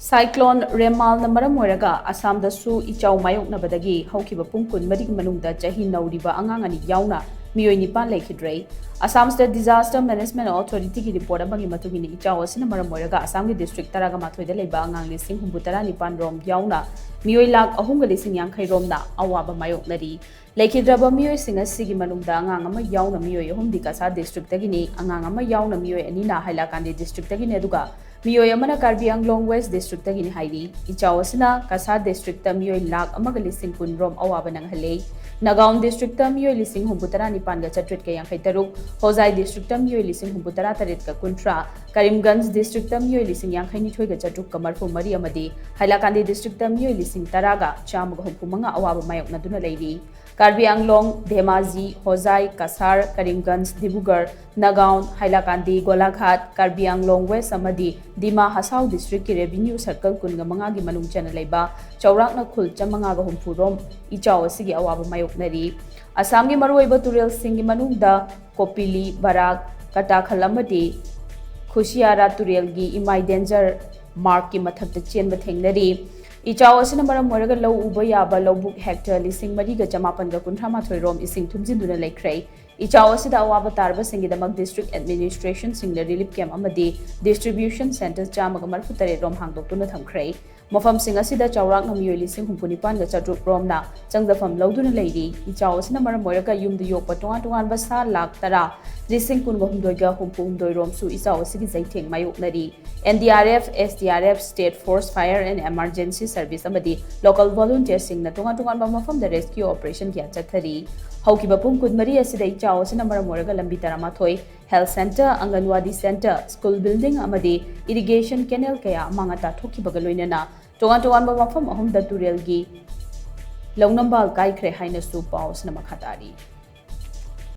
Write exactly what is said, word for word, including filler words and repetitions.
Cyclone ꯔꯦꯃꯥꯜꯅ ꯃꯔꯝ ꯑꯣꯏꯔꯒ ꯑꯁꯥꯝꯗꯁꯨ ꯏꯆꯥꯎ ꯃꯥꯌꯣꯛꯅꯕꯗꯒꯤ ꯍꯧꯈꯤꯕ ꯄꯨꯡ ꯀꯨꯟꯃꯔꯤꯒꯤ ꯃꯅꯨꯡꯗ ꯆꯍꯤ ꯅꯧꯔꯤꯕ ꯑꯉꯥꯡ ꯑꯅꯤ ꯌꯥꯎꯅ ꯃꯤꯑꯣꯏ ꯅꯤꯄꯥꯟ ꯂꯩꯈꯤꯗ꯭ꯔꯦ꯫ ꯑꯁꯥꯝ ꯁ꯭ꯇꯦꯠ ꯗꯤꯖꯥꯁꯇꯔ ꯃꯦꯅꯦꯖꯃꯦꯟ ꯑꯣꯊꯣꯔꯤꯇꯤꯒꯤ ꯔꯤꯄꯣꯔꯠ ꯑꯃꯒꯤ ꯃꯇꯨꯡ ꯏꯟꯅ, ꯏꯆꯥꯎ ꯑꯁꯤꯅ ꯃꯔꯝ ꯑꯣꯏꯔꯒ ꯑꯁꯥꯝꯒꯤ ꯗꯤꯁꯇ꯭ꯔꯤꯛ ꯇꯔꯥꯒ ꯃꯥꯊꯣꯏꯗ ꯂꯩꯕ ꯑꯉꯥꯡ ꯂꯤꯁꯤꯡ ꯍꯨꯝꯐꯨ ꯇꯔꯥ ꯅꯤꯄꯥꯟ ꯔꯣꯝ ꯌꯥꯎꯅ ꯃꯤꯑꯣꯏ ꯂꯥꯈ ꯑꯍꯨꯝꯒ ꯂꯤꯁꯤꯡ ꯌꯥꯡꯈꯩ ꯔꯣꯝꯅ ꯑꯋꯥꯕ ꯃꯥꯌꯣꯛꯅꯔꯤ꯫ ꯂꯩꯈꯤꯗ꯭ꯔꯕ ꯃꯤꯑꯣꯏꯁꯤꯡ ꯑꯁꯤꯒꯤ ꯃꯅꯨꯡꯗ ꯑꯉꯥꯡ ꯑꯃ ꯌꯥꯎꯅ ꯃꯤꯑꯣꯏ ꯑꯍꯨꯝꯗꯤ ꯀꯁꯥꯔ ꯗꯤꯁꯇ꯭ꯔꯤꯛꯇꯒꯤꯅꯤ, ꯑꯉꯥꯡ ꯑꯃ ꯌꯥꯎꯅ ꯃꯤꯑꯣꯏ ꯑꯅꯤꯅ ꯍꯥꯏꯂꯥꯀꯥꯟꯗꯤ ꯗꯤꯁꯇ꯭ꯔꯤꯛꯇꯒꯤꯅꯤ, ꯑꯗꯨꯒ ꯃꯤꯑꯣꯏ ꯑꯃꯅ ꯀꯥꯔꯕꯤ ꯑꯪꯂꯣꯡ ꯋꯦꯁ ꯗꯤꯁꯇ꯭ꯔꯤꯛꯇꯒꯤꯅꯤ ꯍꯥꯏꯔꯤ꯫ ꯏꯆꯥꯎ ꯑꯁꯤꯅ ꯀꯁꯥꯔ ꯗꯤꯁꯇ꯭ꯔꯤꯛꯇ ꯃꯤꯑꯣꯏ ꯂꯥꯈ ꯑꯃꯒ ꯂꯤꯁꯤꯡ ꯀꯨꯟ ꯔꯣꯝ ꯑꯋꯥꯕ ꯅꯪꯍꯜꯂꯦ꯫ ꯅꯥꯒꯥꯎꯟ ꯗꯤꯁꯇ꯭ꯔꯤꯛꯇ ꯃꯤꯑꯣꯏ ꯂꯤꯁꯤꯡ ꯍꯨꯝꯐꯨ ꯇꯔꯥ ꯅꯤꯄꯥꯟꯒ ꯆꯥꯇ꯭ꯔꯦꯠꯀ ꯌꯥꯡꯈꯩ ꯇꯔꯨꯛ, ꯍꯣꯖꯥꯏ ꯗꯤꯁꯇ꯭ꯔꯤꯛꯇ ꯃꯤꯑꯣꯏ ꯂꯤꯁꯤꯡ ꯍꯨꯝꯐꯨ ꯇꯔꯥ ꯇꯔꯦꯠꯀ ꯀꯨꯟꯊ꯭ꯔꯥ, ꯀꯔꯤꯝꯒꯟꯖ ꯗꯤꯁꯇ꯭ꯔꯤꯛꯇ ꯃꯤꯑꯣꯏ ꯂꯤꯁꯤꯡ ꯌꯥꯡꯈꯩ ꯅꯤꯊꯣꯏꯒ ꯆꯥꯇ꯭ꯔꯨꯛꯀ ꯃꯔꯤꯐꯨ ꯃꯔꯤ ꯑꯃꯗꯤ ꯍꯥꯏꯂꯥꯀꯥꯟꯗꯤ ꯗꯤꯁꯇ꯭ꯔꯤꯛꯇ ꯃꯤꯑꯣꯏ ꯂꯤꯁꯤꯡ ꯇꯔꯥꯒ ꯆꯥꯝꯃꯒ ꯍꯨꯝꯐꯨ ꯃꯉꯥ ꯑꯋꯥꯕ ꯃꯥꯌꯣꯛꯅꯗꯨꯅ ꯂꯩꯔꯤ꯫ ꯀꯥꯔꯕꯤ ꯑꯪꯂꯣꯡ, ꯙꯦꯃꯥꯖꯤ, ꯍꯣꯖꯥꯏ, ꯀꯁꯥꯔ, ꯀꯔꯤꯝꯒꯟꯖ, ꯗꯤꯕꯨꯒꯔ, ꯅꯥꯒꯥꯎꯟ, ꯍꯥꯏꯂꯥꯀꯥꯟꯗꯤ, ꯒꯣꯂꯥꯘꯥꯠ, ꯀꯥꯔꯕꯤ ꯑꯪꯂꯣꯡ ꯋꯦꯁ ꯑꯃꯗꯤ ꯗꯤꯃꯥ ꯍꯁꯥꯎ ꯗꯤꯁꯇ꯭ꯔꯤꯛꯀꯤ ꯔꯦꯚꯤꯅ꯭ꯌꯨ ꯁꯔꯀꯜ ꯀꯨꯟꯒ ꯃꯉꯥꯒꯤ ꯃꯅꯨꯡ ꯆꯟꯅ ꯂꯩꯕ ꯆꯥꯎꯔꯥꯛꯅ ꯈꯨꯜ ꯆꯥꯃꯉꯥꯒ ꯍꯨꯝꯐꯨ ꯔꯣꯝ ꯏꯆꯥꯎ ꯑꯁꯤꯒꯤ ꯑꯋꯥꯕ ꯃꯥꯌꯣꯛꯅꯔꯤ꯫ ꯑꯁꯥꯝꯒꯤ ꯃꯔꯨꯑꯣꯏꯕ ꯇꯨꯔꯦꯜꯁꯤꯡꯒꯤ ꯃꯅꯨꯡꯗ ꯀꯣꯄꯤꯂꯤ, ꯕꯔꯥꯛ, ꯀꯇꯥꯈꯜ ꯑꯃꯗꯤ ꯈꯨꯁꯤꯌꯥꯔꯥ ꯇꯨꯔꯦꯜꯒꯤ ꯏꯃꯥꯏ ꯗꯦꯟꯖꯔ ꯃꯥꯔꯛꯀꯤ ꯃꯊꯛꯇ ꯆꯦꯟꯕ ꯊꯦꯡꯅꯔꯤ꯫ ꯏꯆꯥꯎ ꯑꯁꯤꯅ ꯃꯔꯝ ꯑꯣꯏꯔꯒ ꯂꯧ ꯎꯕ ꯌꯥꯕ ꯂꯧꯕꯨꯛ ꯍꯦꯛꯇꯔ ꯂꯤꯁꯤꯡ ꯃꯔꯤꯒ ꯆꯃꯥꯄꯟꯒ ꯀꯨꯟꯊ꯭ꯔꯥ ꯃꯥꯊꯣꯏ ꯔꯣꯝ ꯏꯁꯤꯡ ꯊꯨꯝꯖꯤꯟꯗꯨꯅ ꯂꯩꯈ꯭ꯔꯦ꯫ ꯏꯆꯥꯎ ꯑꯁꯤꯗ ꯑꯋꯥꯕ ꯇꯥꯔꯕꯁꯤꯡꯒꯤꯗꯃꯛ ꯗꯤꯁꯇ꯭ꯔꯤꯛ ꯑꯦꯗꯃꯤꯅꯤꯁꯇ꯭ꯔꯦꯁꯟꯁꯤꯡꯅ ꯔꯤꯂꯤꯐ ꯀꯦꯝꯞ ꯑꯃꯗꯤ ꯗꯤꯁꯇ꯭ꯔꯤꯕ꯭ꯌꯨꯁꯟ ꯁꯦꯟꯇꯔ ꯆꯥꯝꯃꯒ ꯃꯔꯤꯐꯨ ꯇꯔꯦꯠ ꯔꯣꯝ ꯍꯥꯡꯗꯣꯛꯇꯨꯅ ꯊꯝꯈ꯭ꯔꯦ꯫ ꯃꯐꯝꯁꯤꯡ ꯑꯁꯤꯗ ꯆꯥꯎꯔꯥꯛꯅ ꯃꯤꯑꯣꯏ ꯂꯤꯁꯤꯡ ꯍꯨꯝꯐꯨ ꯅꯤꯄꯥꯟꯒ ꯆꯥꯇ꯭ꯔꯨꯛ ꯔꯣꯝꯅ ꯆꯪꯖꯐꯝ ꯂꯧꯗꯨꯅ ꯂꯩꯔꯤ꯫ ꯏꯆꯥꯎ ꯑꯁꯤꯅ ꯃꯔꯝ ꯑꯣꯏꯔꯒ ꯌꯨꯝꯗ ꯌꯣꯛꯄ ꯇꯣꯉꯥꯟ ꯇꯣꯉꯥꯟꯕ ꯁꯥ ꯂꯥꯈ ꯇꯔꯥ, ꯂꯤꯁꯤꯡ ꯀꯨꯟꯒ ꯍꯨꯝꯗꯣꯏꯒ ꯍꯨꯝꯐꯨ ꯍꯨꯝꯗꯣꯏ ꯔꯣꯝꯁꯨ ꯏꯆꯥꯎ ꯑꯁꯤꯒꯤ ꯆꯩꯊꯦꯡ ꯃꯥꯌꯣꯛꯅꯔꯤ꯫ N D R F, S D R F, state force, fire and emergency service ꯑꯃꯗꯤ ꯂꯣꯀꯦꯜ ꯚꯣꯂꯨꯟꯇꯤꯌꯔꯁꯤꯡꯅ ꯇꯣꯉꯥꯟ ꯇꯣꯉꯥꯟꯕ ꯃꯐꯝꯗ ꯔꯦꯁꯀ꯭ꯌꯨ ꯑꯣꯄꯔꯦꯁꯟ ꯀꯌꯥ ꯆꯠꯊꯔꯤ꯫ ꯍꯧꯈꯤꯕ ꯄꯨꯡ ꯀꯨꯟꯃꯔꯤ ꯑꯁꯤꯗ ꯏꯆꯥꯎ ꯑꯁꯤꯅ ꯃꯔꯝ ꯑꯣꯏꯔꯒ ꯂꯝꯕꯤ ꯇꯔꯥꯃꯥꯊꯣꯏ, health center, anganwadi center, school building ꯑꯃꯗꯤ ꯏꯔꯤꯒꯦꯁꯟ ꯀꯦꯅꯦꯜ ꯀꯌꯥ ꯑꯃꯥꯡ ꯑꯇꯥ ꯊꯣꯛꯈꯤꯕꯒ ꯂꯣꯏꯅꯅ ꯇꯣꯉꯥꯟ ꯇꯣꯉꯥꯟꯕ ꯃꯐꯝ ꯑꯍꯨꯝꯗ ꯇꯨꯔꯦꯜꯒꯤ ꯂꯧꯅꯝꯕꯥꯜ ꯀꯥꯏꯈ꯭ꯔꯦ ꯍꯥꯏꯅꯁꯨ ꯄꯥꯎ ꯑꯁꯤꯅ ꯃꯈꯥ ꯇꯥꯔꯤ꯫